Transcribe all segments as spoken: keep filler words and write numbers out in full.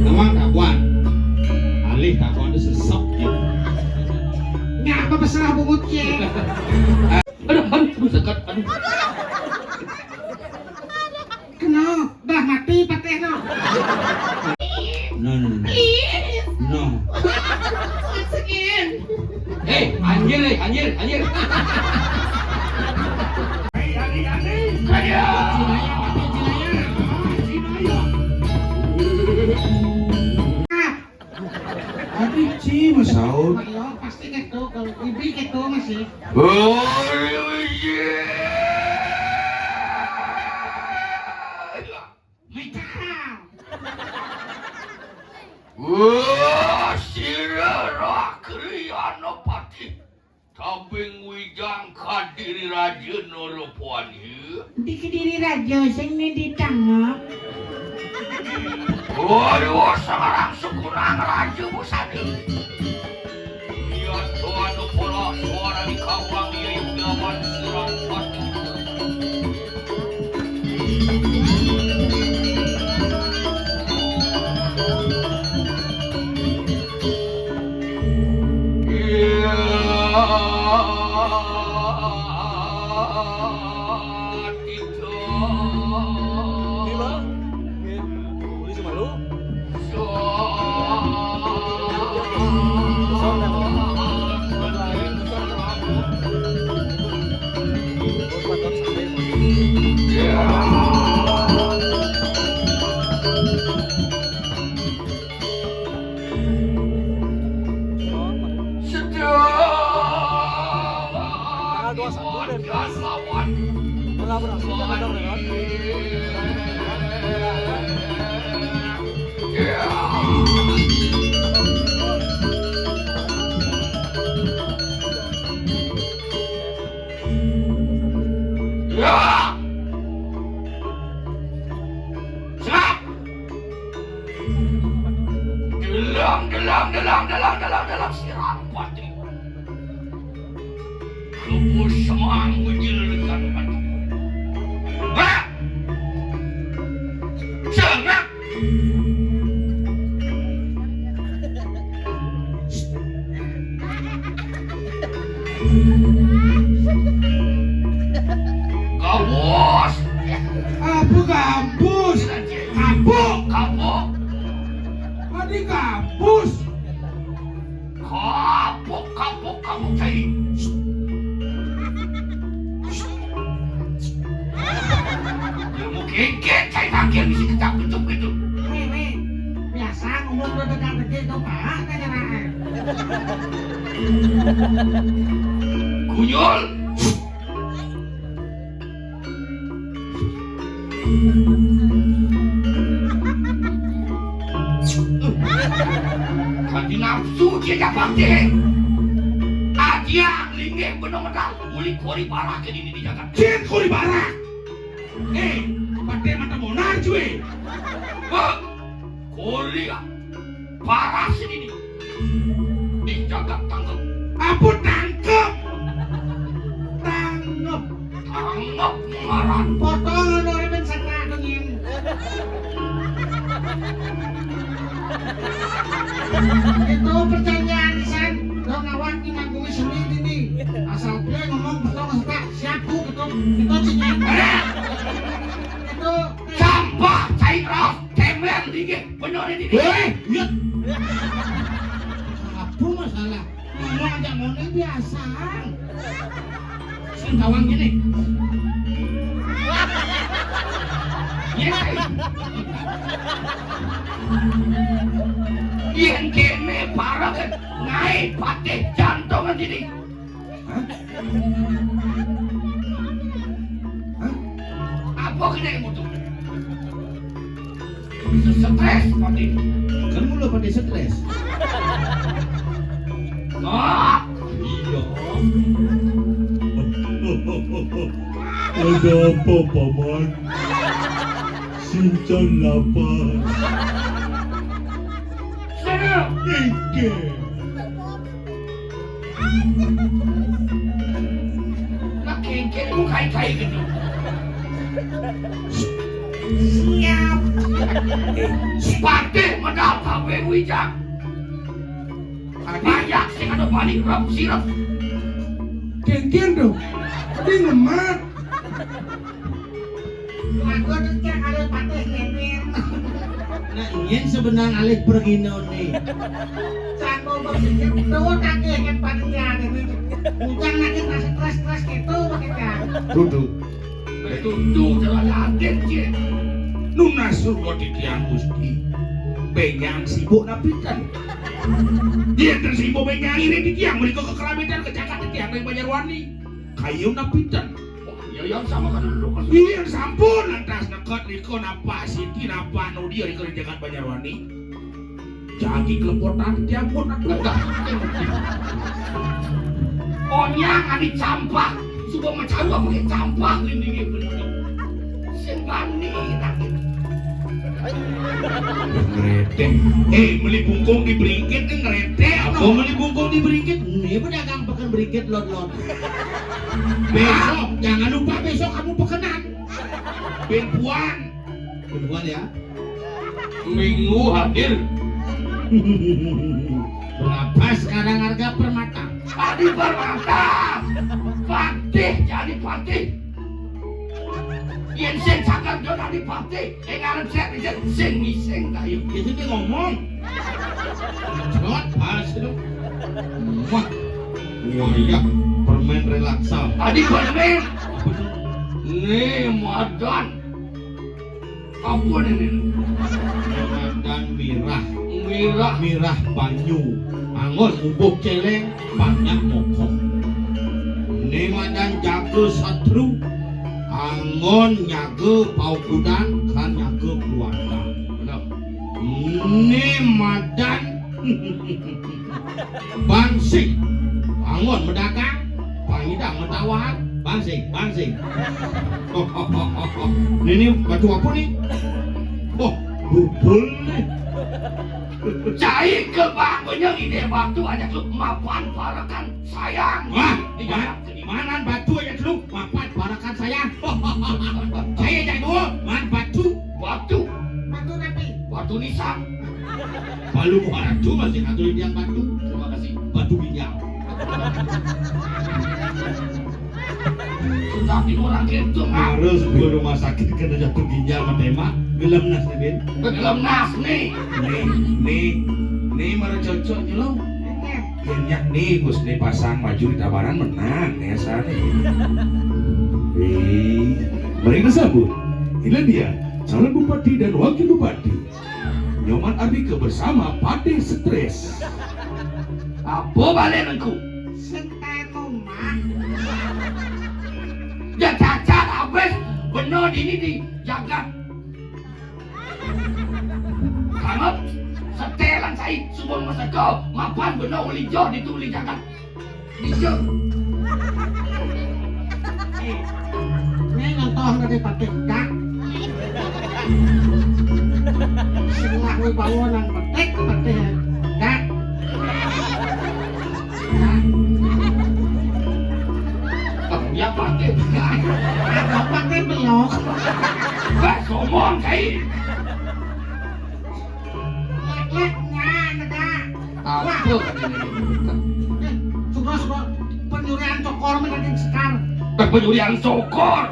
Emang kabuan. Alih kabuan itu sesep gitu. Ngapa peserah bungut ya? Aduh, aduh, aduh, dekat, aduh. Kena, dah mati patih tu. No, no, no. Please. No. Once again. Hei, anjir, hei, anjir, anjir. Hei, anjir, anjir. Ayo. Aduh, Ci, masaut. Ayo, pasti gitu, kalau ibi gitu masih. Oh, iya. Metal. Wah, sira roh Kriana Patih. Tabing wijang Kadiri Raja Narapani. Di Kediri Raja sing ni di tangga. Waduh, sekarang sekurang Raja Busani. Iya, tuan pola suara di kawang, iya, iya, iya, iya. Tanggal dua puluh satu dari Gas. Berapa, berapa? Kita nggak tahu, kan? Ya! Siap! Dalam, dalam, dalam, dalam, dalam, dalam, sirah pati. Lepas semang menjelekan pati. Hah? Siap! Gabus. Apa gabus? Kapuk. Kapuk. Tadi gabus. Kapuk, kapuk, kapuk, cai. Ilmu kengkeng, cai tangkil, bisa kecap-kecap gitu. Weh, weh. Biasa ngomong udah dekat-dekat itu, Pak. Kenyeraan. Kunyul. Dadi nafsu dia dapat deh. Adia linggih bener medal. Uli kori parah ke dini di jagat. Cek kori parah. Eh, pakai mata bonar cuy. Wah. Kuliah. Paras ini nih. Dijaga tangkep. Apa tangkep? Tangkep. Tangkep ngaran. Potong ono ben setra dongin. Itu perjanjian San. Lo ngawak ni nanggung seni ini. Asal dia ngomong potong setra, siap bu, gitu. Itu cingin. Itu sampah, cair raus. Temel dingin, bener ini. Weh, iya. Apa masalah? Ngomong aja ngomong biasa. Sing tawang gini. Iya. Yen kene parah kan naik patih jantung kan gini. Hah? Hah? Apa kena yang butuh? Bisa stres, Pati. Kan mula Pati stres. Ah, iya. Ada apa, Paman? Sinchan lapar. Sana. Inggih. Nak kengkeng mu kai-kai gitu. Siap. Eh, si Patih Wijang. Banyak sing ada balik rep sirep. Kénkén to. Dadi ngemat. Aku tuh cek ada patih kéné. Nah, yen sebenarnya alih perginané. Canggo berpikir tuh tak ingat panitia ini. Ujang lagi masih keras-keras gitu pakai kan. Duduk. Duduk cara yakin cek. Nunas rupa titiang Gusti. Benyang sibuk napitan. Yen sibuk benyang iring titiang menika kekeramitan kecakat titiang ring Banjarwani. Kayu napitan. Wah, iya yang sama kan dulu kan. Iya sampun lantas neked nika napa Siti napa Nudi ring jagat Banjarwani. Jagi kelepotan titiang pun aku. Onyang adi campak, suba macaru pakai campak lindinge bener. Sing bani rakyat. Ngretek. Eh, beli bungkung di Bringkit nih ngretek. Apa beli bungkung di Bringkit? Ini pedagang pekan Bringkit lot-lot. Besok, jangan lupa besok kamu pekenan. Bimpuan. Bimpuan ya. Minggu hadir. Berapa sekarang harga permata? Adi permata. Patih jadi patih. Yen sing cakar dadi patih, ing ngarep sik sing ngising ta yo. Ya sing ngomong. Jawab balas itu. Wah. Wah iya, permen relaksa. Adi permen. Apa tuh? Nih, madan. Apa ini? Madan mirah. Mirah. Mirah banyu. Anggon mubuk celeng, banyak mokok. Ini madan jaga satru. Anggon nyaga paukudan, kan nyaga keluarga. Benar. Ini madan Bangsing. Bangun medagang, pangidang metawahan. Bangsing, bangsing. Ini batu apa nih? Oh, bubul nih. Cai ke bangunnya ide batu aja tuh mapan parakan sayang. Wah, di mana batu aja tuh mapan parakan sayang. Saya jago, man batu. Batu. Batu napi? Batu nisan. Palu Muharatu masih ngatur yang batu. Terima kasih. Batu ginjal. Tetapi orang itu mah. Harus ke rumah sakit kena jatuh ginjal sama tembak. Gelem nas nih, Bin. Gelem nas nih. Nih, nih, nih mara cocok nyelong. Yen nyak nih, Gus nih pasang baju di tabanan menang nih asal nih. Wih, mereka sabut. Inilah dia calon bupati dan wakil bupati. Nyoman Ardika bersama Pade Stres. Apa balik nengku? Senteno mah. Ya cacat habis bener ini di jagat. Kangen setelan sai subung masaka mapan bener uli joh dituli jagat. Ijo. Eh, ini nonton dari pakai dak. Sing ngaku bawa nang petik, petik dak. Ya pakai dak. Apa pakai belok? Bah, somong kai. Lek-lek nyan dah. Apa? Eh, suka-suka penyurian cokor menjadi sekar. Eh, penyurian cokor.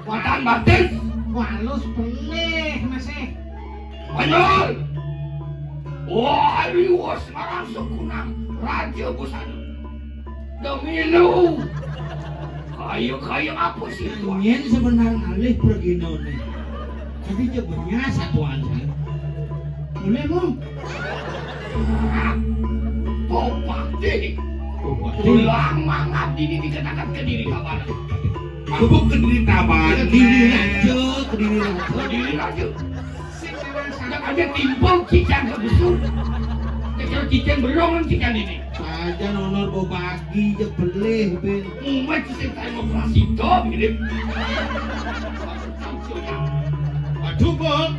Watan batis. Walus pelih masih. Banyol. Wah, liwes marang sekunang raja busana. Demi lu. Kaya-kaya apa sih tuan? Yen sebenarnya alih perginané. Jadi jebenya satuan saya. Boleh, Mong? Bupati. Bupati. Tulang mangap ini dikenakan ke diri kabar. Aku ke diri taban. Ke diri raja, ke diri raja. Ke diri raja. Sing aran Yang ada timbul cicang ke busur. Kecil cicing berong kan cicang ini. Saja nonor bau pagi je pelih, Bin. Mumet sing kayak operasi dom ini. Aduh, Bok.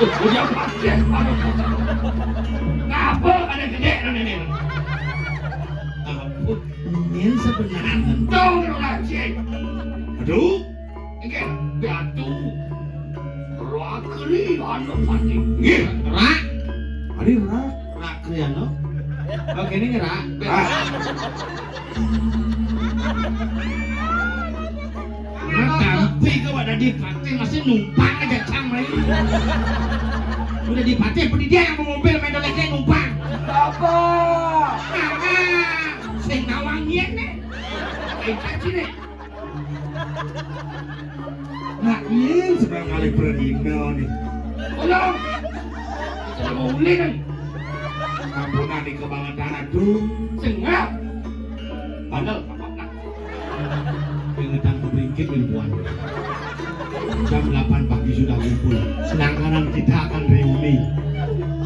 Udah pakai. Ngapa ada gede ini? Ampun, ini sebenarnya. Dong, lu rajin. Aduh. Nggih, Datu. Rakri anu pati. Nggih, Rak. Ari Oke, ini nyerah. Ah. Nah, tampi ke wak dadi patih masih numpang aja cang main. Udah dipatih, apa dia yang mau mobil main doleknya numpang? Apa? Ah, sing nawang yen nih. Kayak sini. Nak yen seberang kali pergi nih. Tolong. Kita mau ulin. Ampunan di kebangetan aduh. Sengap. Bandel. Ingetan ku bringkit mingguan. Jam delapan pagi sudah ngumpul. Sedangkan kita akan reuni.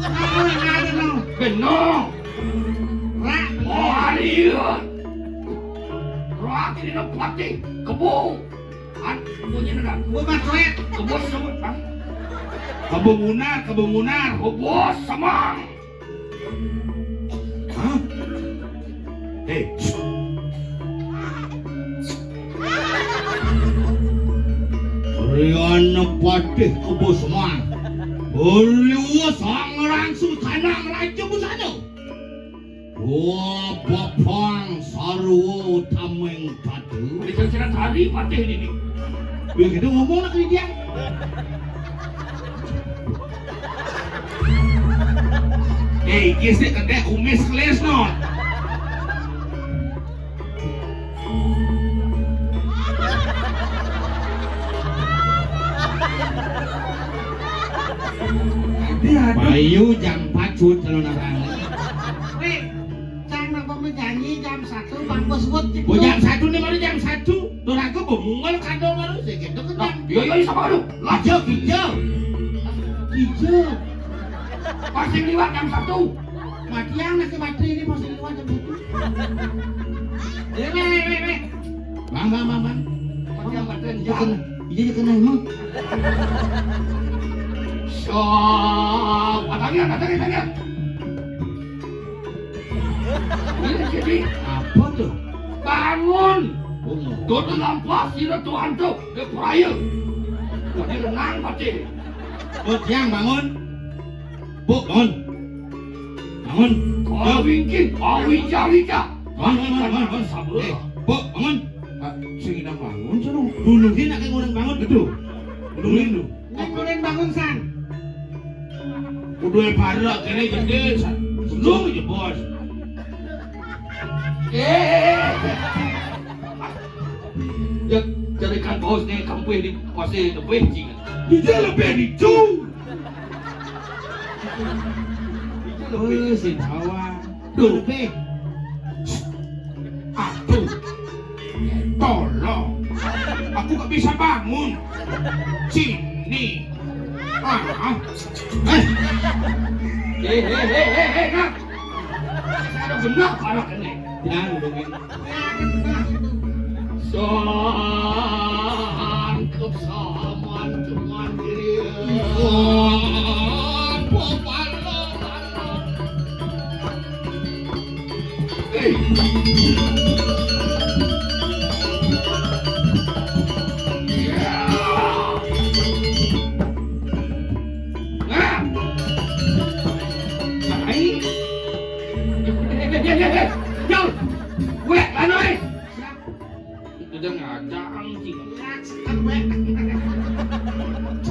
Apa yang ada no? Beno. Rak. Oh, hari ini. Rak ini patih. Kebo. An, kebonnya ada. Kebo mas, kebo semut. Kebo munar, kebo munar. Kebo semang. Hah? Hei. Riana patih kebo semang. Beliau sang langsung kanang raja busana. Wah, bapang sarwa utameng tatu. Ada cerita hari patih ini. Ya gitu ngomong nak dia. Eh, iki sih kedek kumis kelis no. Bayu jam pacut kalau narang. Weh, cang napa menjanji jam satu bang bos wut gitu. Oh, jam satu nih baru jam satu. Tuh aku bengong kalau kado baru sih gitu kan. Yo yo sama lu. Hijau, hijau. Hijau. Pasti liwat jam satu. Mati yang nasi mati ini pasti liwat jam satu. Eh, weh, weh, weh. Bang, bang, bang, bang. Mati yang mati yang Iya jam. Kena, iya kena emang. Sok, atangnya, atangnya, atangnya. Ini jadi apa tuh? Bangun. Bangun. Tutup lampu sira tuan tuh, dia peraya. Wah, dia renang pasti. Oh, tiang bangun. Bu, bangun. Bangun. Kawingking, kawija-wija. Bangun, bangun, bangun, bangun. Sabar. Eh, Bu, bangun. Ah, sing idang bangun, sono. Duluhin nak ngurang bangun, betul. Duluhin lu. Nek ulin bangun, San. Udah parak kene gede, San. Belum aja, Bos. Eh, eh, eh. Ya, jadikan bos nih, kampung di pasir lebih, cing. Bisa lebih di cung. Bisa lebih. Eh, si Jawa. Duh. Lebih. Aduh. Tolong. Aku gak bisa bangun. Sini. Ah. Eh. Eh, eh, eh, eh, eh, Kang. Ada benar para kene. Jangan dongeng. Sangkep saman cuman diri. Wah, pepalo, palo. Hei. Nah. Hai. Hei, hei, hei, hei. Jauh. Weh, anu, eh. Udah ngadang, cing.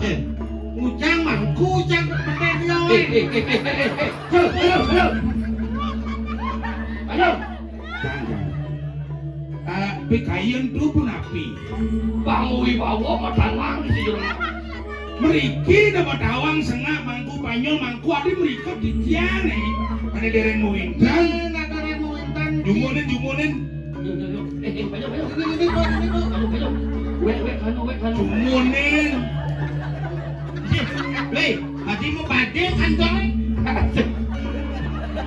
Eh, ngujang mah, ngujang bener dia, Eh, weh. Eh, eh, eh, eh, eh. Halo, halo, halo. Halo. Jangan, jangan. Eh, pikayen tu pun api. Bang Wibawa matawang di sini. Mriki nama tawang sengak mangku panyol mangku adi mriko titiang, eh. Ada dereng muintan. Eh, ada dereng muintan. Jumunin, jumunin. Yuk, yuk, yuk. Eh, eh, banyak, banyak. Ini, ini, Pak, ini, Pak. Banyak, banyak. Wek, wek, kanu, wek, kanu. Jumunin. Hei, hati mau badhe kantong.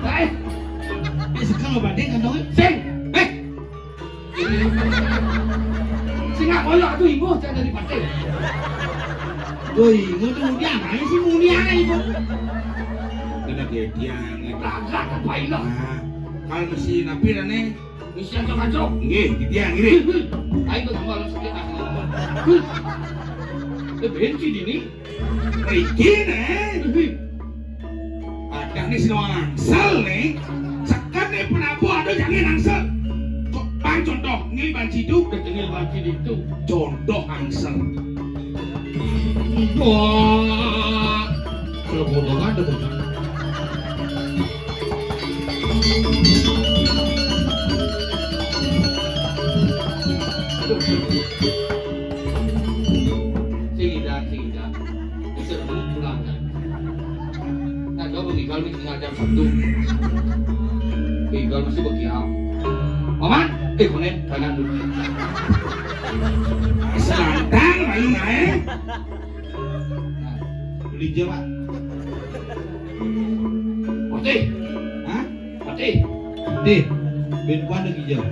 Hei. Eh, sekarang mau badhe kantong. Sing. Eh. Sing nggak koyo aku imbuh cak dari pate. Woi, ngono dia ae sih muni ae iku. Kena gediang. Lagak apa ini? Nah, kalau mesti napi rene? Mesti ancok-ancok. Nggih, gediang nggih. Ayo tambah lagi sedikit. Eh, benci dini. Iki ne. Ada nih sing angsal nih. Ceket Penabuh ada jangin angsel. Kok bang contoh, ngil banci tu, udah ngil banci itu. Contoh angsel. Wah. Kalau bodoh kan ada bodoh. Sing ida, sing ida. Bisa pulang kan. Nah, coba nih, kalau tinggal jam satu. Tinggal masih begiau. Paman, eh, konen, kanan dulu. Selantang, main naik. Nah, beli jawab. Oke. Hah? Oke. Deh, ben kuan lagi jauh.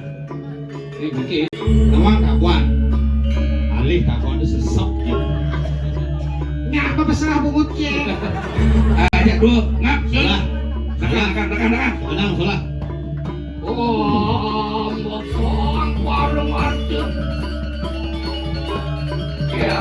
Ini bikin. Nama kakuan. Alih kakuan itu sesep gitu. Ngapa peserah bungut ya? Aja dulu, ngap, salah. Tekan, tekan, tekan, tekan. Tenang, salah. Om, om, warung warteg. Ya.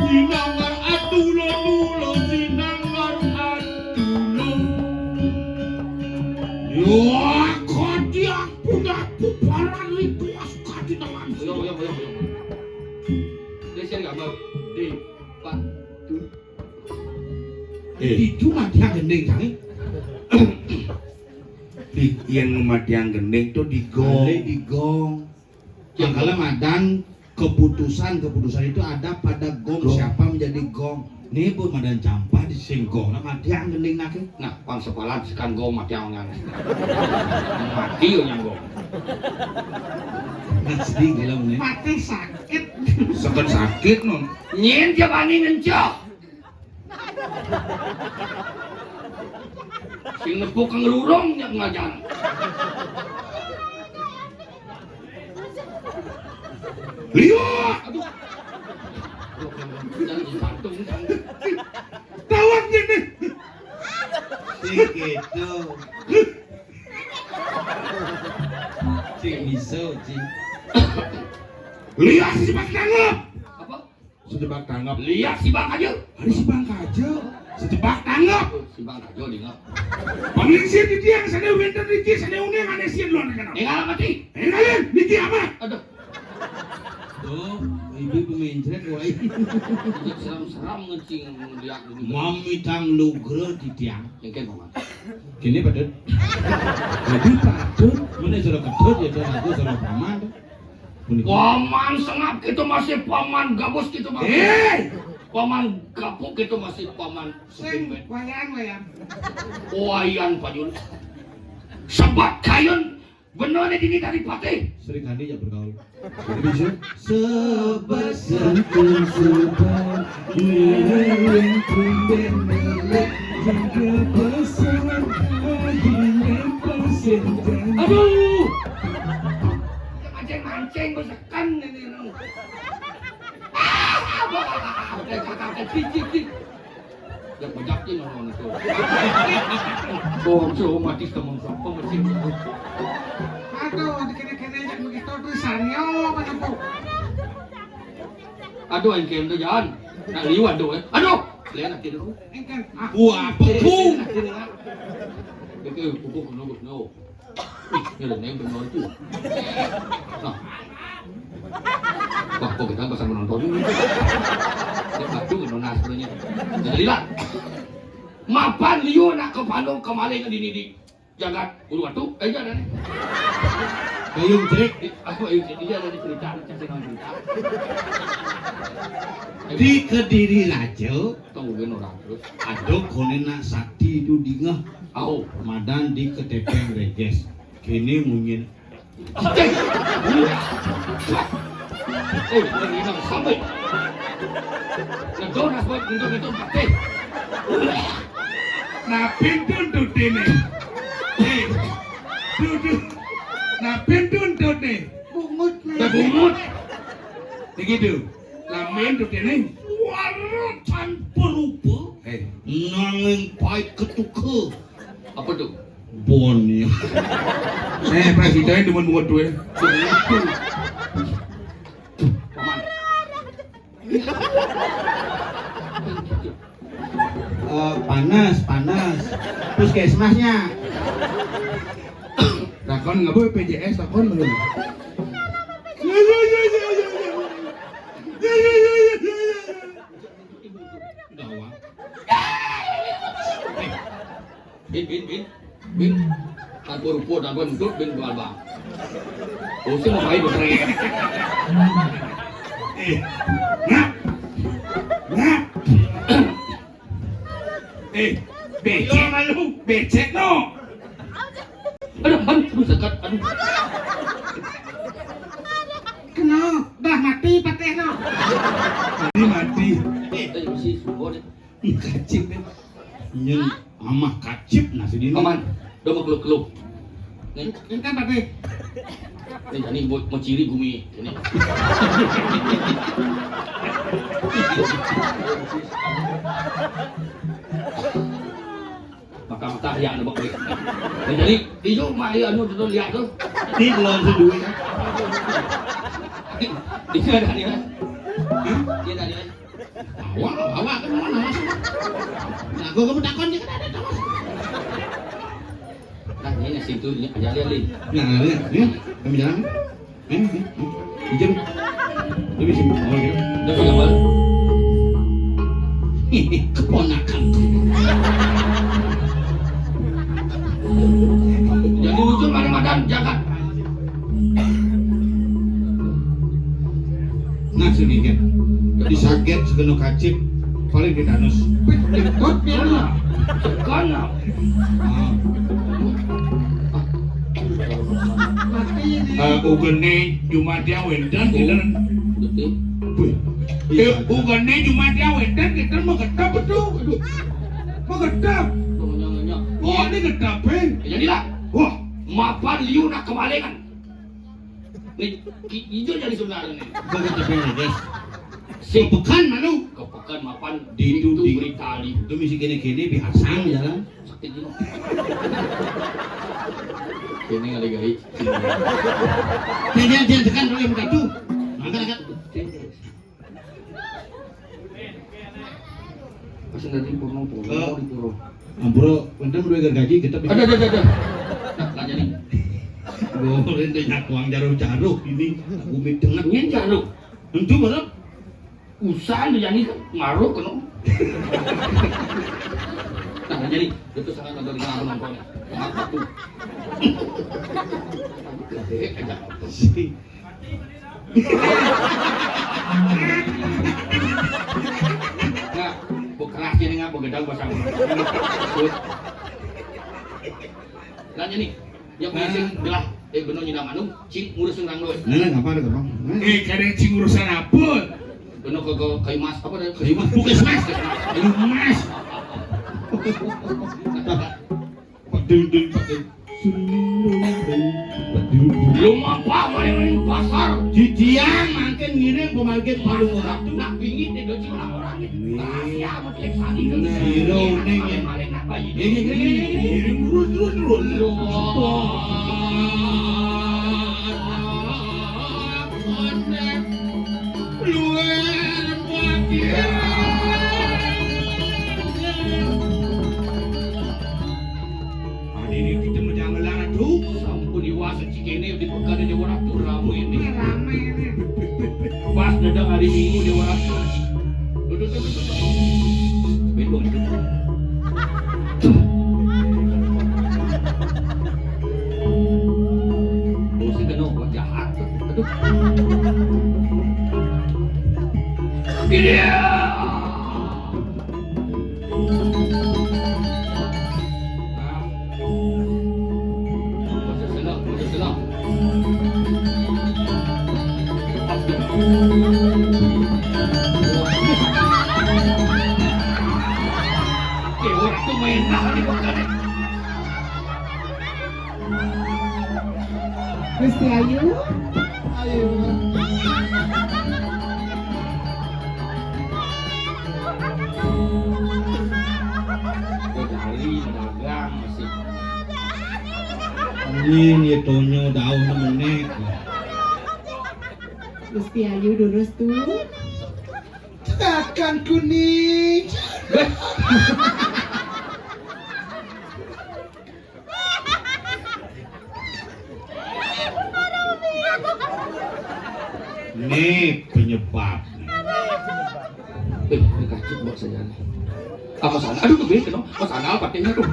Sinanggar atulo-tulo, sinanggar atulo. Yo, kadiang punak puparan lipuas kadi tangan. Ayo, ayo, ayo, ayo. Dia siang gambar. Di, Pak, tuh. Eh. Itu mah dia gendeng, Cang. Di, yang mah dia gendeng tuh digong. Digong. Yang kalau madan keputusan, keputusan itu ada pada gong, gong. Siapa menjadi gong? Nih bu madan campah di sing gong. Nah, mati yang gending nake. Nah, pang sepalan sekan gong mati yang ngan. Mati yang gong. Nah, sedih gila nih. Mati sakit. Sakit sakit non. Nyen dia bani ngencok. Sing nepuk kang rurung nya ngajan. Lihat. Aduh. Jangan jantung, jangan. Tawang ini. Si gitu. Si miso, si. Lihat si Bang Tanggap. Apa? Sejebak tanggap. Lihat si Bang aja. Hari si Bang aja. Sejebak tanggap. Oh, si Bang aja dingap. Pamingsir di tiang, sana winter di tiang, sana uning, aneh sih dulu anak. Enggak mati. Enggak, niki amat. Aduh. Tuh, ibu pemincret, woi. Seram-seram ngecing lihat ini. Mamitang lugra di tiang. Yang kayak gimana? Kini patut. Jadi patut. Mana sudah ketut ya, tuh aku sudah paman. Paman sengap kita masih paman gabus kita masih. Hei! Paman gapuk kita masih paman sing seping. Wayan, wayan. Wayan payun. Sebat kayun. Bener nih dini dari patih. Sering kali ya bergaul. Bisa. Sebat santun sebat. Ngiring kunden melek. Jaga pesan. Hadirin pesan. Aduh. Mancing-mancing, kan ini, no. Ah, apa, apa, apa, apa, apa, cik, cik, cik. Ya, bajak, cik, no, no, no. Oh, so, mati, teman, siapa, mati? Aduh, ada kena-kena, yang begitu, tuh, sanyo, apa, apa? Aduh, engkel, tuh, jangan. Nak liwat, tuh, eh. Aduh, lihat, nanti, tuh. Engkel. Ah. Wah, pukul. Engkel, pukul, no, no. Ih, ini ada nempel nonton tuh. Nah. Wah, kok kita pasang menonton ini? Dia batu nona sebenarnya. Jadi lah. Mapan liu nak ke Bandung kemaling di nidi. Jagat Uluwatu, eh, jangan nih. Gayung cerik. Aku ayo jadi ada di cerita, ada cerita, cerita. Di Kediri Raja. Tungguin orang terus. Aduh, konena sakti itu dingeh. Au. Madan di Ketepeng Reges. Kene munyin. Eh, ini sampai. Ngedon asbot ngedon-ngedon kabeh. Nah, pintu tutine. Hei, dudu. Nah, pintu tutine. Bungut. Lah, bungut. Iki, Du. Lamun tutine. Waro tanpa rupa. Hei. Nanging pait ketuka. Apa tuh? Bon ya. Eh, presiden demen bungut duwe. Paman. Eh, panas, panas. Puskesmasnya. Takon nggak boleh P J S, takon belum? Ya, ya, ya, ya, ya, ya. Ya, ya, ya, ya, ya, ya. Gawat. Bin, bin, bin, bin. Tanpa rupa, tanpa nutut, bin, bal, bal. Usah mau main, bal. Eh, nak. Nak. Eh, becek malu, becek no. Aduh, aduh, aduh, sekat, aduh. Kena, dah mati pateh no. Mati, mati. Eh, tadi masih subuh deh. Kacip deh. Nyen amah kacip nasi dini. Paman, do mau keluk-keluk. Nih, ini kan tadi. Nih, ini buat menciri gumi ini. Maka mata ya ada bak. Nih, jadi ijo mah ya anu tuh lihat tuh. Di belum sedue. Dia ada nih. Hah? Dia ada nih. Awak, awak kan mana masuk? Nah, gua kamu takon dia kan ada tawas. Nah, ini situ ini aja lihat nih. Nah, lihat, ya. Kami jalan. Eh, eh, eh. Izin. Lu bisa bawa gitu. Udah punya bal. Ini keponakan. Jadi lucu mana madan jagat. Nah, sini kan. Disaget sekena kacip paling tetanus. Ikut dia. Kan. Ah. Mati ini. Eh, ugene Jumadia wénten, kinten. Betul. Wih. Eh, ugene Jumadia wénten, kinten magetep betul. Aduh. Magetep. Nyonya-nyonya. Oh, ini getep, eh. Jadilah. Wah. Mapan liu nak kemalingan. Nih, ki-, ijo jadi sebenarnya nih. Begitu beres. Sing pekan malu. Kepekan mapan ditu, ditu di berita di. Itu misi kene-kene biasa jalan. Sakit juga. Ini ada gai. Dia, dia, dia tekan dulu yang begitu. Angkat, angkat. Pas nanti purno purno. Eh. Di purno. Ampura, wénten duwe gergaji, kita. Ada, ada, ada, ada. Nah, nanya nih. Gua udah nyak uang jarum-jarum ini. Aku mie dengan. Ini jarum. Tentu, Bang. Usah dijani ngaruh kena. Nah, jadi itu sangat nonton dengan aku nonton. Maaf, aku. Eh, ada. Nah, bu keras ini ngapa gedang pasang. Lah ini, yang penting gelah, eh, bener nyina manung, cing ngurus orang doy. Nah, nah, apa ada, Bang? Nah. Eh, kadang cing urusan apa? Bener ke, ke, kayu mas, apa dah? Kayu mas, bukan mas. Kayu mas. Padul, dul, padul. Lumapah maling-maling pasar. Didiang mangkin ngiring pemargin paling ora. Nak bingit nek doci orang-orang. Rahasia mutlak sani. Nah, ira ning. Maling nak bayi. Ini, ini, ini, ini, terus, terus, terus. Luar biasa. Adine kita menjangan Ratu. Sampun dewasa cikene di pegane Dewa Ratu rame ini. Rame ini. Pas dadang hari Minggu Dewa Ratu. Duduk, duduk, duduk. Bebong itu. Dosa kena buat jahat. Aduh. Iya. Gusti Ayu. Ayu. Dari dagang masih. Ini ya Tonyo daun menek. Gusti Ayu durus tuh. Tekan kuning. Ini penyebab. Eh, ini kacip buat saya nih. Ah, Mas Anal. Aduh, tuh, kenapa? Mas Anal pakai, aduh.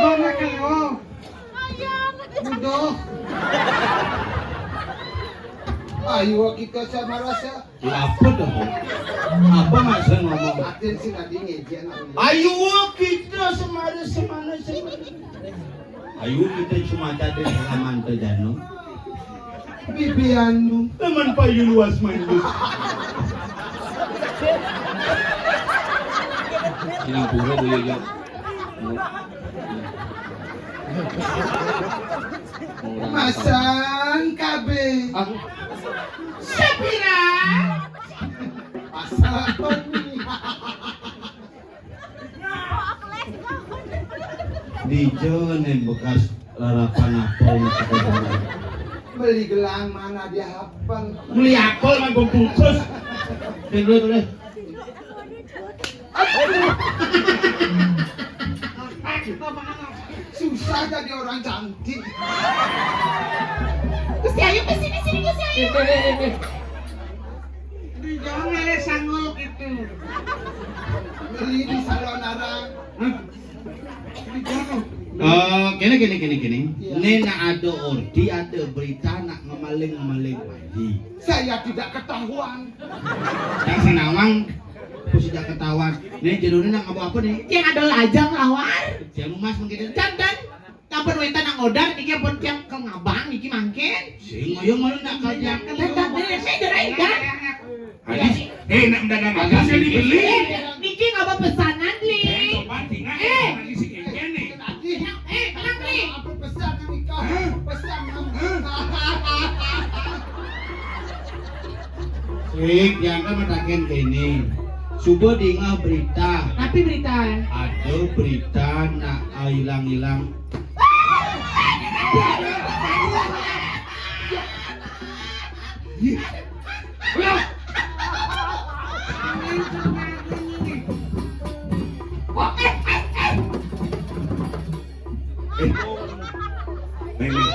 Mana kayo? Udah. Ayo kita sama rasa. Lapet apa? Apa maksud ngomong? Atin sih tadi ngejek namanya. Ayo kita semara semana semana. Ayo kita cuma tadi halaman terjano. Bibi anu. Teman payu luas main bus. Singapura dulu ya. Masang K B. Ah. Sepira? Pasal apa nih? Di Jonen bekas lalapan apel. Beli gelang mana dia hafal? Beli apel mah bungkus. Dulu, dulu. Aduh. Susah jadi orang cantik. Gusti Ayu ke sini, sini, Gusti Ayu. Eh, eh, eh, eh. Di jangan ngalih sanggul gitu. Beli di salon arang. Hah? Di jangan. Eh, kene, kene, kene, kene. Iya. Ini nak ada ordi, ada berita nak ngemaling-ngemaling lagi. Saya tidak ketahuan. Yang sing nawang, aku sudah ketahuan. Nih, jerone nak ngomong apa nih? Yang ada lajang lawar. Yang emas mungkin. Dan, dan, kapan weta nak ngodar, niki ampun tiang ke ngabang, niki mangkin. Sing ngoyo ngoyo nak kerja. Dan, dan, dan, saya jerai, dan. Hadis, eh, nak mendagang apa sih dibeli? Eh, niki ngabang pesanan, beli. Eh, sobat, ingat, eh, lagi si Keken nih. Eh, tenang, Bli. Apa pesan nikah? Hah? Pesan. Hah? Sik, yang kan mataken kene. Coba dingeh berita. Tapi berita. Ada berita nak hilang-hilang. Eh, main, main,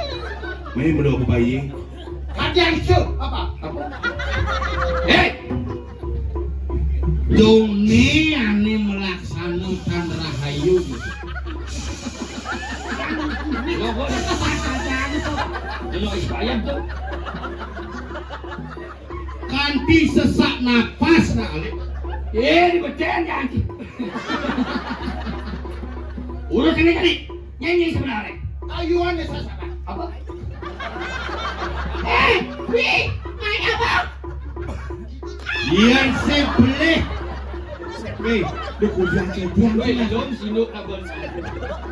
main belum aku bayi. Ada isu apa? Apa? Eh, Doni ane melaksanakan rahayu gitu. Lo kok? Lo kok? Kanti sesak napas, nah, Alik. Eh, dibecen ya, anjing. Urus ini tadi. Nyanyi sebenarnya. Ayuan ya, sasaran. Apa? Eh, Wi, main apa? Iya, sebeleh. Weh, lu kudu hati-hati. Weh, dong, sinduk abon.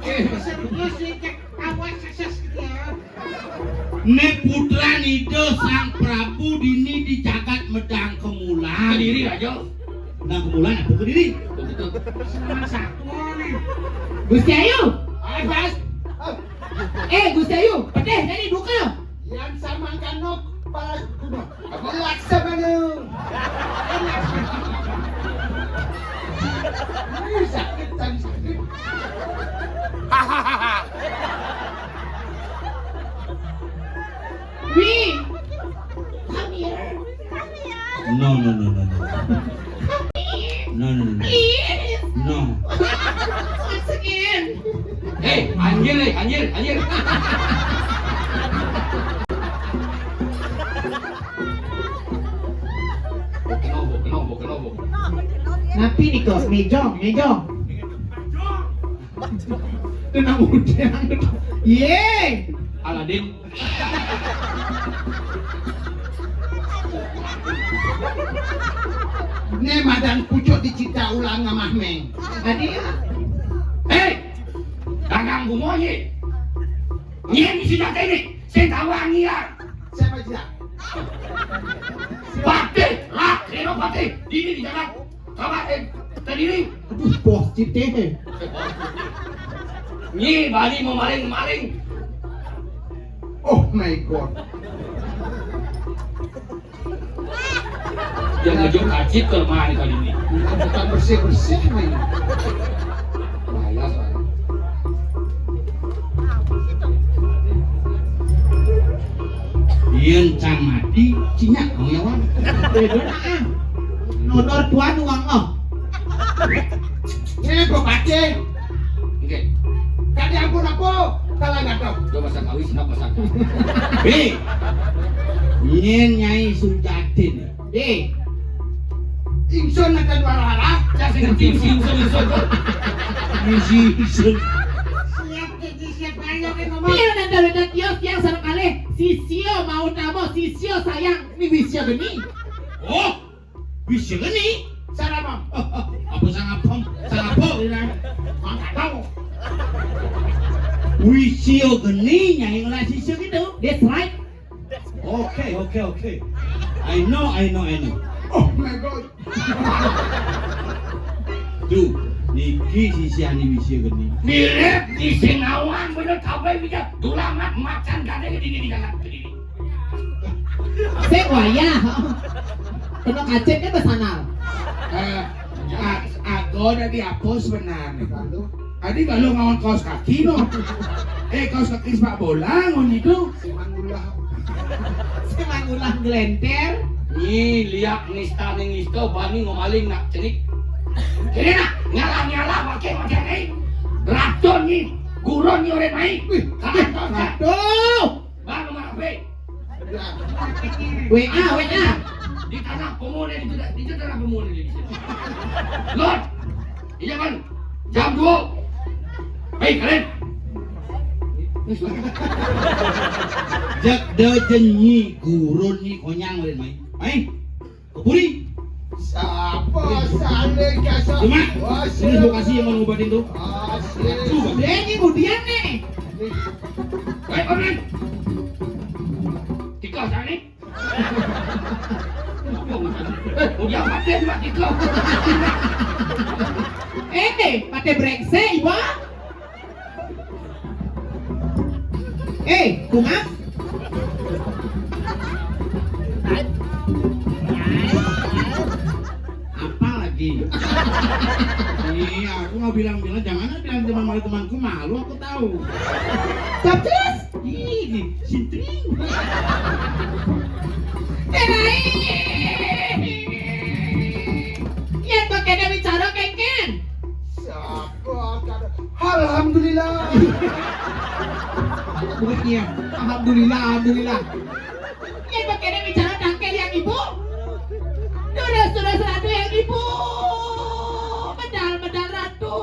Eh, serius nih, cek awas sukses gitu ya. Né putran Ida Sang Prabu dini di jagat Medang Kemulan. Kediri, Raja. Medang Kemulan apa Kediri? Betul, betul. Sama satu nih. Gusti Ayu. Ayo, Bas. Eh, Gusti Ayu, pedih tadi duka. Yang sama kanok para kuno. Apa laksa mana? Ini sakit tadi sakit. Wi, come here. No, no, no, no, no. No, no, no, no. Please. No. Once again. Hei, anjir, hei, anjir, anjir. Kenapa, kenapa, kenapa? Napi nika? Méja, méja. Tenang udang. Yé. Aladin. Né madan pucuk dicita ulang ngamah méng. Adi. Héi! Dagang bungo nyé. Nyén si jaté né, sing tawang ngiar. Siapa dia? Patih, lah, Senopati, dini di jagat. Kabatin, terdiri. Aduh, bos cité. Nyi, bani mau maling-maling. Oh my God. Yang ngejok kacit ke lemari kali ini. Bukan bersih-bersih, men. Bahaya soalnya. Yén can mati, cinyak kamu ya, Wan. Béda, ah. Nodor tuan uang, oh. Ini kok kacing. Oke. Tadi ampun apa? Kalah nggak tahu. Coba saya kawis, kenapa saya? Hei. Nyén Nyai Sujatin. Hei. Ingsun akan wara-wara. Ya, sing ngerti, si Ingsun, Ingsun. Si Ingsun. Siap, jadi siap aja kan ngomong. Iya, dan dari tadi tiang sareng kalih. Sisya mau tamo, sisya sayang. Ini bisa geni. Oh, bisa geni. Sarapam. Apa sangapam? Sangapam, ini. Mangkat tahu. Wisya geni, Nyai ngelah sisya gitu. That's right. Oke, oke, oke. I know, I know, I know. Oh my God. Tuh, niki sisyané bisa geni. Mirip di Singawang bener kabéh bisa. Dulang nak macan gadé di, di, di jalan. Sing wayah. Kena kacip kan besanal. Eh, a-, aku udah dihapus benar nih. Lalu? Adi kalau ngawon kaos kaki no. Eh, kaos kaki sepak bola ngono itu. Si mangulah. Si mangulah glenter. Nyi, liak nista ning nista, bani ngomaling nak cenik. Kene nak, nyala-nyala, pakai macam ni. Racun ni, gurun ni orang main. Wih, kalah kau tak. Aduh. Bang, nomor H P. W A, W A. Di tanah pemuda itu, di tanah pemuda di sini. Lord, iya kan? Jam dua. Baik, kalian. Jak da jenyi gurun ni konyang, kalian main. Main. Kepuri. Siapa saling kasar? Cuma, ini lokasi yang mau ngobatin tuh. Asik. Tuh, Bang. Dia ini kemudian nih. Baik, Bang. Tiga sana. Eh, udah mati juga tiga. Eh, deh, pada brengsek, Ibu. Eh, kumat. Apa lagi? Iya, aku mau bilang-bilang, jangan bilang teman malu temanku, malu aku tahu. Capcus. Ih, sintring. Terai. Iya, kok kena bicara, Kengkeng. Siapa? Alhamdulillah. Bukan iya. Alhamdulillah, alhamdulillah. Nyai bakene bicara tangkil yang ibu. Durus-durus ratu yang ibu. Medal-medal ratu.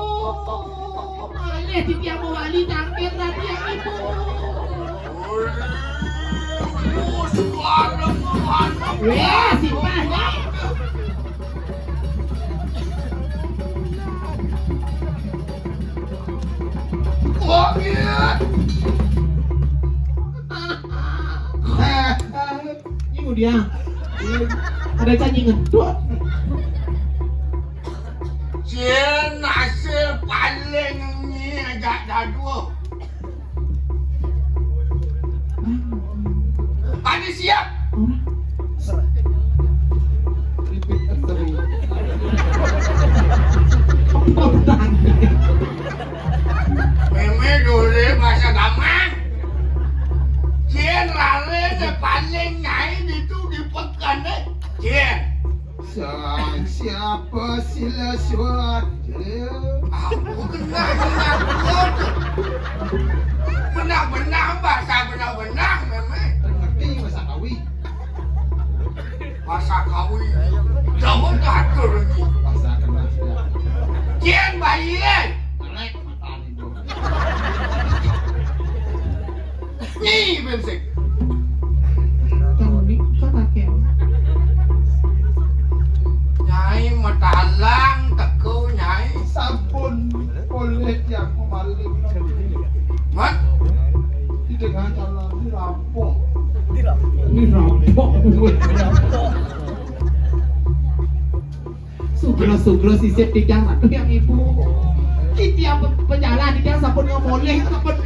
Malih titiang mewali tangkil ratu yang ibu. Wah, simpah, Nyai. Wah, iya. Ini dia. Ada canyi ngedot. Cien hasil paling ni ajak dadua. Ada siap. Repeat after me. Apa tadi? Meme dulu bahasa gampang. Cien lale ne paling nyai itu di pekan deh. Cien. Sang siapa sila suat? Aku kena ingat. Benar-benar bahasa benar-benar meme. Ngerti bahasa Kawi. Pasakawi. Jangan katur lagi. Pasar kena. Cien bayi. Melek mata. Nyi bensik. Kamu ni kau pakai. Nyai matalang teko nyai. Sampun boleh tiang maling. Mat. Di tengah jalan dirampok. Dirampok. Sugro-sugro sisip titiang ratu yang ibu. Titiang pe-, pejalan titiang sampun ngemoleh sampun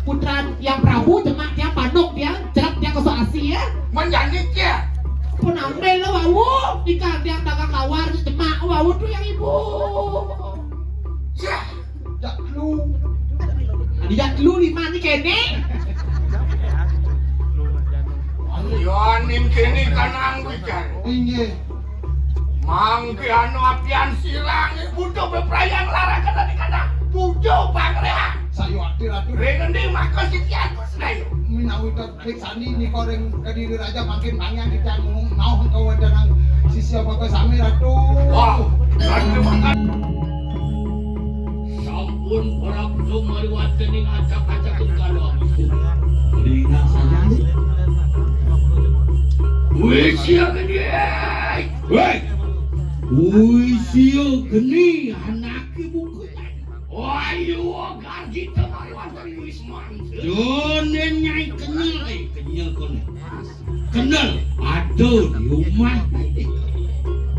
putran yang Prabu jemak tiang panuk tiang jelap tiang kosok asi ya. Menjani kia. Pun ambil lo wau ikan tiang dagang lawar jemak wau tu yang ibu. Sia. Jak lu. Adi jak lu lima ni kene. Yo aning kene kanang bicara. Inggih. Mangke anu apian sirang butuh beprayang larakan tadi kandang. Tujuh pangrehan. Sayu ati ratu. Ring endi maka sitian sedayu. Minawi Rik sani nika ring Kediri Raja mangkin pangian titiang ngumauh kawedanang sisya maka sami ratu. Wah, ratu makan. Sampun prapta maliwat dening acak-acak kala. Dina sayang. Wis ya gede. Woi. Wis ya geni anake buku. Ayo garjita maliwat dening Wisman. Jonen nyai kenyel, eh, kenyel kone. Kendel, aduh, di rumah.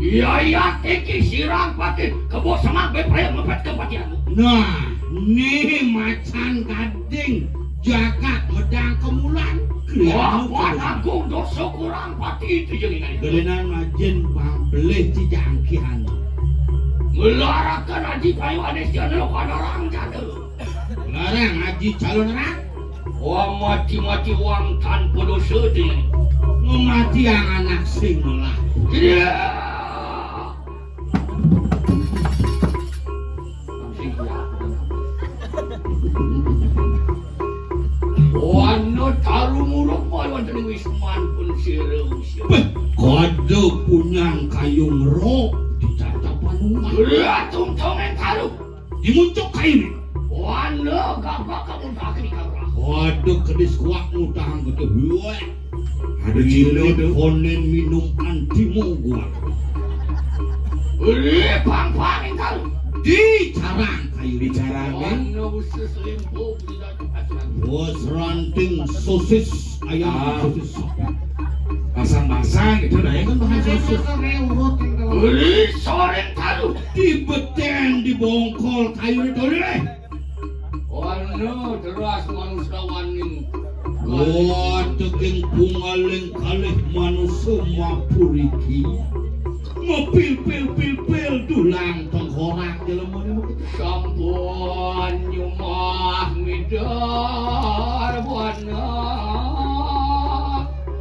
Iya, iya, iki sirang pati, kebo semak bepraya mepet ke patianmu. Nah, nih macan gading, jagat medang kemulan. Wah, wah, aku dosa kurang pati itu jadi ngai. Gelenan majin pang pelih cijangkihan. Ngelarakan aji payu anis jana lo pada orang jana. Larang aji calon rat. Wah, mati-mati wong tanpa dosa deh. Ngemati yang anak sing melah. Iya. Wana taru muruk wonten Wisman pun sira usia. Beh, kada punyang kayung ro di tatapan umat. Iya, tungtongan taru. Dimuncuk kayu ni. Wanda gagak kamu tak kini kau. Waduh, kedis kuak ngutang gitu. Wah. Ada Cina tu. Konen minum antimu gua. Uli pang-pang engkau. Di carang kayu. Di carang, eh? Wanda usus limpu. Bos ranting sosis ayam, ah, sosis sapi. Basang-basang gitu dah ya. Kan bahan sosis. Beli soreng taruh. Di beten, di bongkol, kayu ditulis. Ono teras manusia waning. Waduh, king pungaling kalih manusia mapuriki. Mepil-pil-pil-pil dulang tengkorak jelema niku. Sampun nyumah midar buana.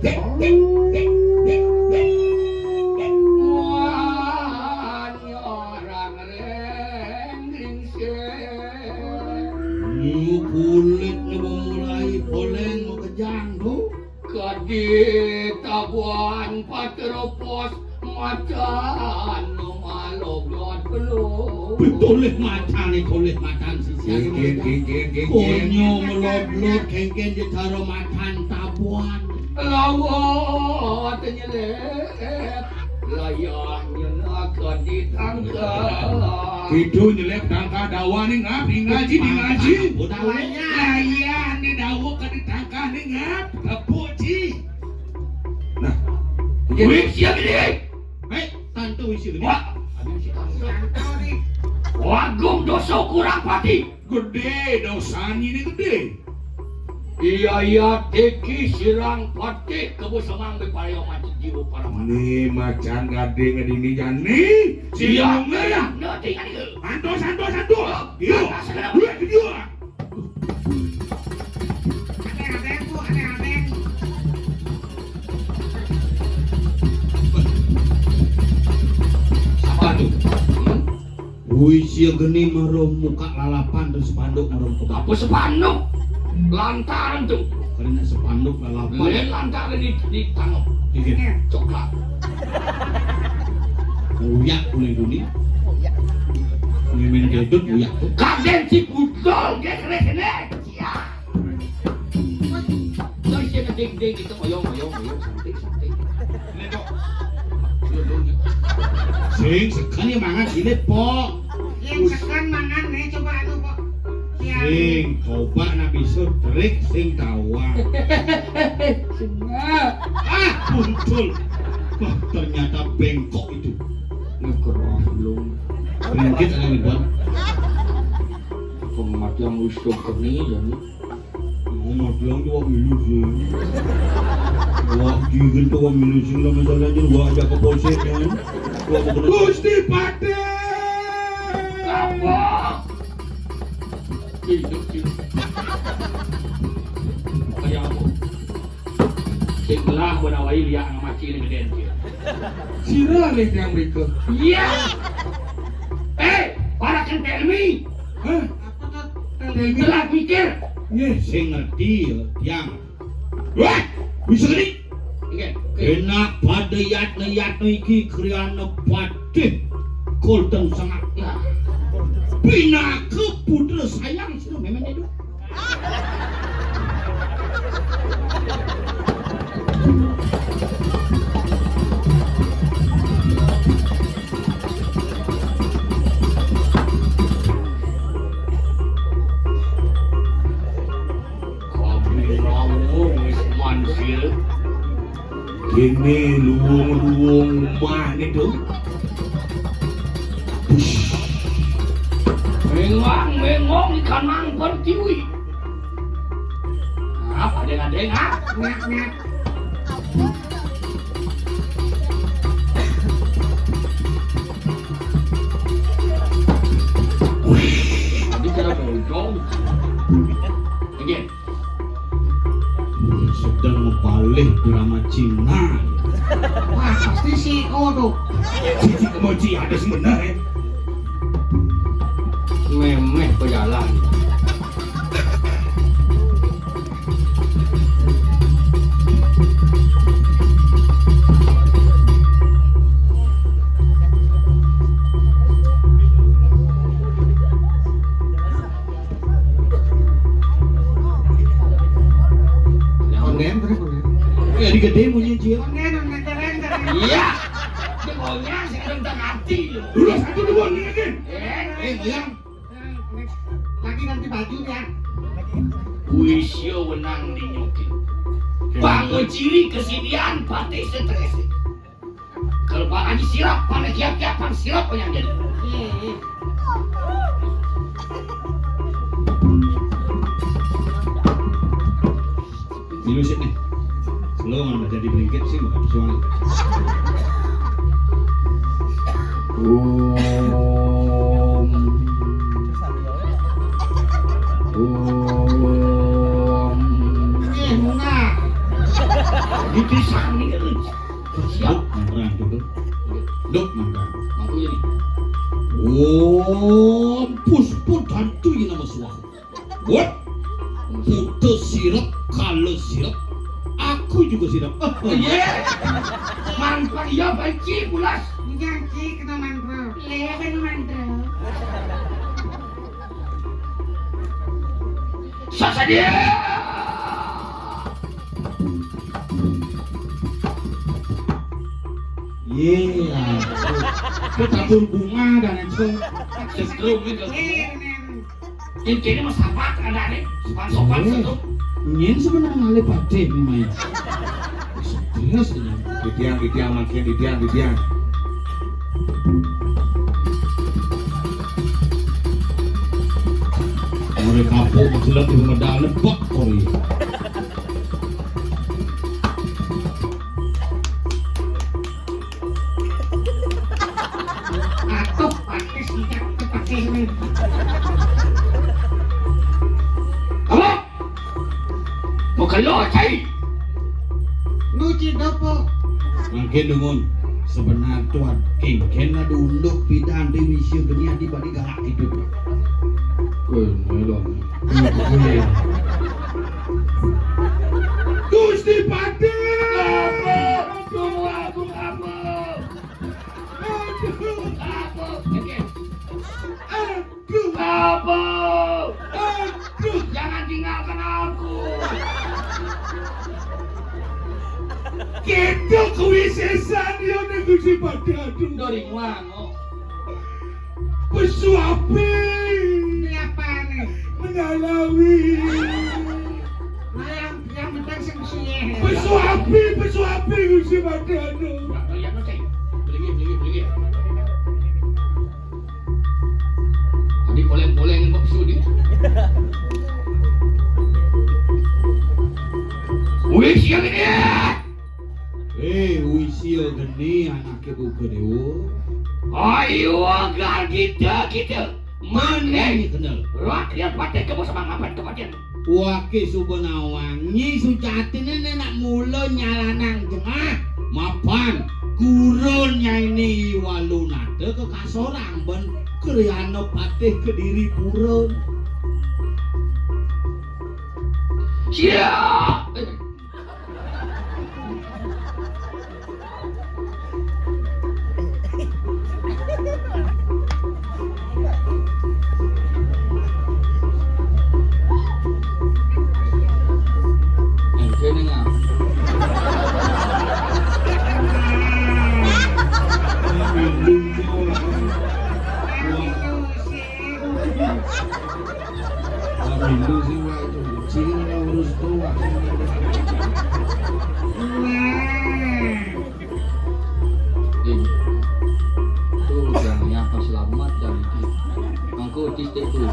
Dek, dek, dek, dek, dek. Wah, nyorang reng gringsing. Kulit niku mulai poleng makejang tu. Kadi tabuhan paterupos macan malogot belum. Betulih macane, tulih macan sisian. Geng, geng, geng, geng, geng, geng. Konyo melodlot kengken jejaro macan tabuhan. Lawat nyelep, layah nyenaka di tangka. Itu nyelep tangka dawa ning ngap, di ngaji, di ngaji. Dawanya. Layah ni dawa ka di tangka ning ngap. Tepuk, Ji. Nah. Wih, siap ini. Hei, tantu isi ini. Wah. Ada si tantu. Wagung dosa kurang pati. Gede, dosane ne gede. Iya, iya, teki sirang patih kebo semang be payo mati jiwa para mati. Ni macan gading dini jani. Iya, iya, nanti kan itu. Santo, santo, santo. Iya. Iya, iya. Aneh-aneh, Bu, aneh-aneh. Apa tuh? Wih, sia geni maro muka lalapan terus spanduk maro muka. Apa spanduk? Lantaran tuh. Karena spanduk lalapan. Lain lantaran di, di tangan. Iya. Coklat. Uyak kuning-kuning. Ngemen gedut uyak. Kadén si budal, nggih, kene sini. Ya. Lah, sing ding-ding gitu, ayo, ayo, ayo, santai, santai. Ini kok. Sing sekan ya mangan ini, Pok. Sing sekan mangan nih, coba anu, Pok. Ya. Sing coba nak bisa trik sing tawang. Sing. Ah, muncul. Wah, ternyata bengkok itu. Ngegerah belum. Ringgit ada nih, Bang. Kok mati yang usuk ke nih, ya nih. Ngono bilang tuwa milu sing. Wah, digen tuwa milu sing lah masalahnya wah ajak ke polsek kan. Wah, bener. Gusti Patih. Apa? Hidup sih. Kayak apa? Sing belah benar wae liak sama cili gedén sih. Sira nih yang berikut. Iya. Eh, para kentelmi. Hah? Telat mikir. Nggih, sing ngerti ya, tiang. Wah, bisa ngerti? Nggih. Enak pada yatna-yatna iki kriyana Patih Golden Sengak. Nah. Pinaka putra sayang sira memene itu. Kabeh rawuh wis mansil. Kene luwung-luwung omah niku. Mengang-mengong ikanang pertiwi. Apa dengan dengar? Nyak, nyak. Wih, tadi cara bocong. Again. Sedang ngebalik drama Cina. Wah, pasti si Eko tuh. Cici kemoci ada sebenarnya. Memeh pejalan. Onden, terus onden. Eh, di gedé munyi, Cil. Onden, onden, tereng, tereng. Iya. Dia maunya sing ada tentang hati, lho. Dulu satu dua nih, Ken. Eh, eh, goyang. Lagi ganti baju ya. Wis ya wenang dinyoki. Bangun ciri kesidian pati stres. Kalau Pak Haji sirap, pada kiap-kiapan sirap yang jadi. Dulu sih nih. Lo mau jadi beringgit sih bukan suami. Om. Om. Itu sani. Siap. Dok, mangga, dok. Dok, mangga. Aku ini. Om, puspa datu ini nama suah. Buat putus sirap, kalau sirap, aku juga sirap. Iya. Mantra iya, Pak Ci, pulas. Jangan Ci, kena mantra. Iya, kena mantra. Sasadia. Iya. Kita bunga dan itu. Setrum itu. Ini kene mah sapat ada nih, sopan-sopan. Eh, satu. Nyen sebenarnya ngalih pade nih, Mai. Stres ini. Didiang, didiang, makin didiang, didiang. Mulai kapok, jelas di medal, lebak, kori. Atuh, pakai sikat, pakai ini. Apa? Mau keluar, cai. Nuci dopo. Mangke dungun. Sebenar tuan, kengken adu unduk pidan di wisi geni adi badi galak itu. Kene dong. Gusti Patih. Apa? Tunggu aku apa? Padhe, aduh. Doring wango. Pesu api. Ini apane? Menyalawi. Nah, yang, yang penting sing siyeh. Pesu api, pesu api, Gusti Padhe, aduh. Ndak ngeliatno, Ceng. Belingi, belingi, belingi. Adi poleng-poleng kok pesu ni. Wis ya ini. Eh, wis ya geni anake buka dewa. Ayo, agar kita, kita. Mane kendel. Rakyat paten kamu sama ngapain kematian? Wake suba nawang, Nyi Sujatine ne nak mula nyalanang jengah. Mapan, gurun nyaine walunata ke kasorang ben kriyana patih Kediri pura. Sia! Pemilu sih, Wak, itu. Sini orang urus tuh, Wak. Tuh, jangan nyapa selamat dan itu. Mangko titik tuh.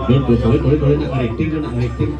Don, don, boleh, boleh, boleh, nak ngerecting, nak ngerecting.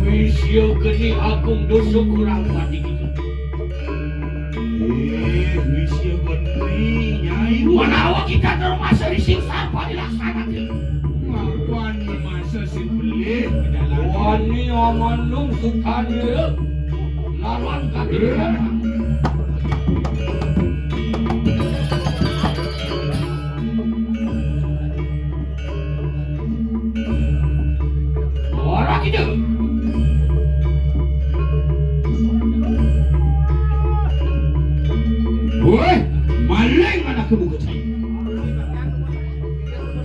Wis ya geni agung dosa kurang pati kita. Eh, wis ya geni, Nyai. Menawa kita termasuk di sing sarpa dilaksanakan. Mapan masa sing belih dalam. Wani omong nung sukanya. Lawan kaki. Ora gitu. Weh, maling anak ibu kecil.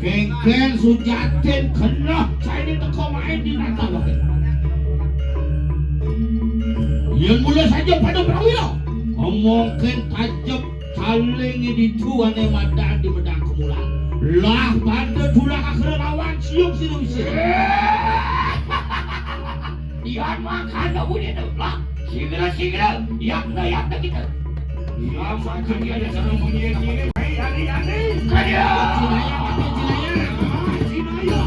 Kengken sujatin kena saya ini teko main di mata wae. Yang mula saja pada prawira. Omongken tajem. Saling ditu ane madan di medang kemulan. Lah pada tulang akhir lawan siung sinu isi. Ian makan dah bunyi tu. Lah, segera-segera. Yakna, yakna kita. Iya, makan dia ada sarung bunyi ini. Hei, ani, ani. Kaya. Cinaya, apa cinaya? Cinaya.